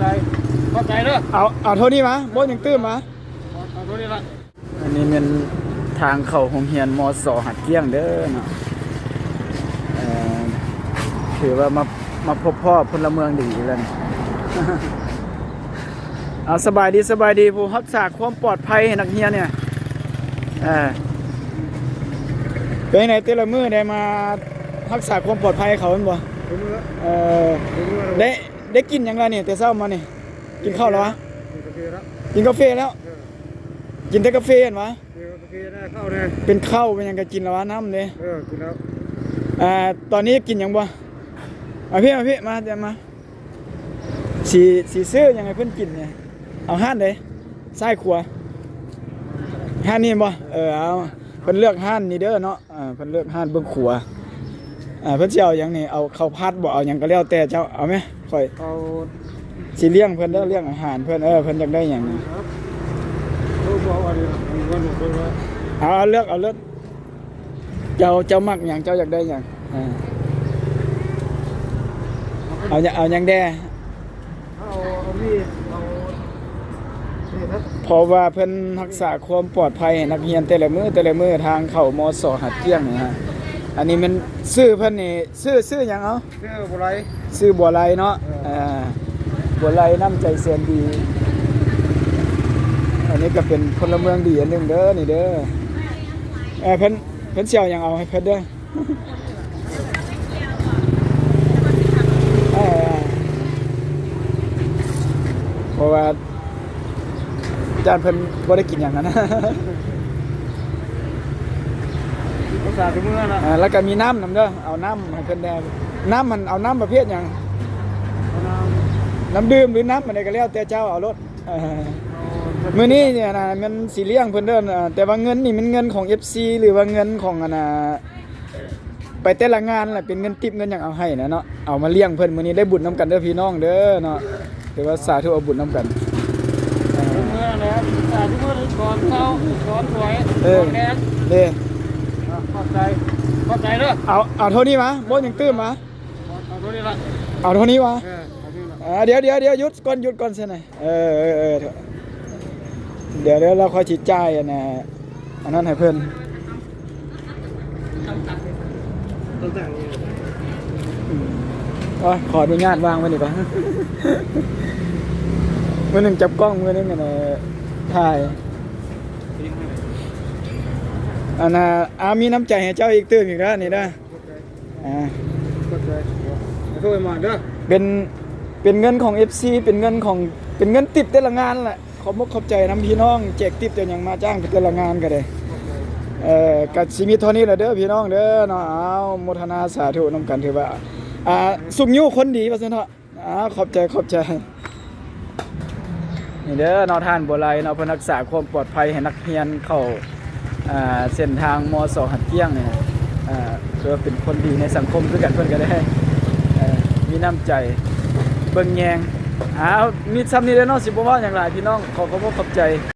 ໃຈ ຂອບໃຈເດີ. ເອົາ ເອົາເທົ່ານີ້ມາ ບໍ່ຫຍັງຕື່ມມາ. ເອົາເທົ່ານີ້ລະ. ອັນນີ້ແມ່ນທາງເຂົ້າໂຮງຮຽນ ມສ ຫາດກ້ຽງເດີເນາະ. ເອີ ຖືວ່າມາ ມາພົບພໍ້ພົນລະເມືອງດີອີກແລ້ວນີ້. ເອົາ ສະບາຍດີ ສະບາຍດີ ຜູ້ຮັກສາຄວາມປອດໄພໃຫ້ນັກຮຽນນີ້. ເອີ ເປັນຈັ່ງໃດແຕ່ລະມື້ ໄດ້ມາຮັກສາຄວາມປອດໄພເຂົາແມ່ນບໍ່? ເອີ ໄດ້ ໄດ້ກິນຫຍັງລະນີ້ ແຕ່ເຊົ້າມານີ້? ກິນເຂົ້າແລ້ວຫວາ? ກິນກາເຟແລ້ວ. ກິນກາເຟແລ້ວ? ເອີ ກິນແຕ່ກາເຟຫັ້ນຫວາ? ເອີ ກາເຟແດ່ ເຂົ້າແດ່. ເປັນເຂົ້າເປັນຫຍັງກໍກິນແລ້ວຫວາ? ນ້ຳເດ້? ເອີ ກິນແລ້ວ. ອ່າ ຕອນນີ້ກິນຫຍັງບໍ່? ມາພີ້ ມາພີ້ ມາ ມາ. ຊິ ຊິຊື້ຫຍັງໃຫ້ເພິ່ນກິນນີ້? ເອົາຮ້ານໃດ? ຊ້າຍຂວາ? ຮ້ານນີ້ບໍ່? ເອີ ເອົາ ເພິ່ນເລືອກຮ້ານນີ້ເດີເນາະ. ອ່າ ເພິ່ນເລືອກຮ້ານເບື້ອງຂວາ. ອ່າ ເພິ່ນຊິເອົາຫຍັງນີ້? ເອົາເຂົ້າຜັດບໍ່? ເອົາຫຍັງກໍແລ້ວແຕ່ເຈົ້າ ເອົາແມ? ຂ້ອຍ ເອົາ ຊິລ້ຽງເພິ່ນເດີ ລ້ຽງອາຫານເພິ່ນ. ເອີ ເພິ່ນຢາກໄດ້ຫຍັງ? ເອົາ ເອົາເລືອກ ເອົາເລືອກ. ເຈົ້າ ເຈົ້າມັກຫຍັງ? ເຈົ້າຢາກໄດ້ຫຍັງ? ເອົາ ເອົາຫຍັງແດ່? ເອົາ ເອົາມີດ ເອົາ ເພາະວ່າເພິ່ນຮັກສາຄວາມປອດໄພໃຫ້ນັກຮຽນແຕ່ລະມື້ ແຕ່ລະມື້ ທາງເຂົ້າ ມສ ຫາດກ້ຽງນີ້ຮະ. ອັນນີ້ແມ່ນຊື່ເພິ່ນນີ້ ຊື່ ຊື່ຫຍັງເອົາ? ຊື່ບົວໄລ. ຊື່ບົວໄລເນາະ. ເອີ ເອີ ບົວໄລນ້ຳໃຈແສນດີ. ອັນນີ້ກໍເປັນພົນລະເມືອງດີອັນໜຶ່ງເດີນີ້ເດີ. ເອີ ເພິ່ນ ເພິ່ນຊິເອົາຫຍັງເອົາໃຫ້ເພິ່ນເດີ. ເອີ ເພາະວ່າຢ້ານເພິ່ນບໍ່ໄດ້ກິນຫຍັງຫັ້ນນະ. ຮັກສາທຸກມື້ນະ. ເອີ ແລ້ວກໍມີນ້ຳນຳເດີ ເອົານ້ຳໃຫ້ເພິ່ນແດ່. ນ້ຳຫັ້ນເອົານ້ຳປະເພດຫຍັງ? ເອົານ້ຳ ນ້ຳດື່ມ ຫຼື ນ້ຳອັນໃດກໍແລ້ວແຕ່ເຈົ້າເອົາໂລດ. ເອີ ເອົາ ມື້ນີ້ນີ້ນະ ແມ່ນຊິລ້ຽງເພິ່ນເດີ. ເອີ ແຕ່ວ່າເງິນນີ້ແມ່ນເງິນຂອງເອັຟຊີ ຫຼືວ່າເງິນຂອງອັນນ່າ ໄປແຕ່ລະງານລະເປັນເງິນຕິບເງິນຫຍັງເອົາໃຫ້ນະເນາະ. ເອົາມາລ້ຽງເພິ່ນມື້ນີ້ ໄດ້ບຸນນຳກັນເດີພີ່ນ້ອງເດີເນາະ. ຖືວ່າສາທຸເອົາບຸນນຳກັນ. ເອີ ເມື່ອແລ້ວ ສາທຸເມື່ອ ສອນເຊົາ ສອນສວຍ ເອີ ສອນແດງເດ້. ອ່າ ຂອບໃຈ ຂອບໃຈເດີ. ເອົາ ເອົາເທົ່ານີ້ມາ ບໍ່ຫຍັງຕື່ມມາ. ເອົາເທົ່ານີ້ລະ ເອົາເທົ່ານີ້ວະ? ເອີ ເອົາເທົ່ານີ້ລະ. ອ່າ ດຽວ ດຽວ ດຽວ ຢຸດກ່ອນ ຢຸດກ່ອນຊັ້ນນະ. ເອີ ເອີ ເອີ ດຽວ ດຽວ ລາວຄ່ອຍຊິຈ່າຍອັນນ່າ ອັນນັ້ນໃຫ້ເພິ່ນ. ໂອ້ຍ ຂໍອະນຸຍາດວາງໄວ້ນີ້ກ່ອນ. ມືໜຶ່ງຈັບກ້ອງ ມືໜຶ່ງອັນນ່າ ຖ່າຍ. ອັນນ່າ ອາ ມີນ້ຳໃຈໃຫ້ເຈົ້າອີກຕື່ມອີກແລ້ວນີ້ເດີ. ອ່າ ຂອບໃຈ ໂທໃຫ້ມາເດີ. ເປັນ ເປັນເງິນຂອງເອັຟຊີ ເປັນເງິນຂອງ ເປັນເງິນຕິບແຕ່ລະງານແຫຼະ. ຂອບອົກຂອບໃຈນຳພີ່ນ້ອງ ແຈກຕິບແຕ່ຫຍັງມາຈ້າງໄປແຕ່ລະງານກໍໄດ້. ເອີ ກໍຊິມີເທົ່ານີ້ລະເດີພີ່ນ້ອງເດີເນາະ. ເອົາ ໂມທະນາສາທຸນຳກັນ ຖືວ່າ ອ່າ ຊຸກຍູ້ຄົນດີວ່າຊັ້ນເຖາະ. ອ່າ ຂອບໃຈ ຂອບໃຈ. ນີ້ເດີເນາະ ທ່ານບົວໄລເນາະ ເພິ່ນຮັກສາຄວາມປອດໄພໃຫ້ນັກຮຽນເຂົ້າ ອ່າ ເສັ້ນທາງ ມສ ຫາດກ້ຽງນີ້ນະ. ອ່າ ຖືວ່າເປັນຄົນດີໃນສັງຄົມຄືກັນ ເພິ່ນກໍໄດ້ ເອີ ມີນ້ຳໃຈເບິ່ງແຍງ. ອ້າວ ມີຊ່ຳນີ້ເດີເນາະ ຊິບໍ່ເວົ້າຫຍັງຫຼາຍພີ່ນ້ອງ ຂໍຂອບອົກຂອບໃຈ.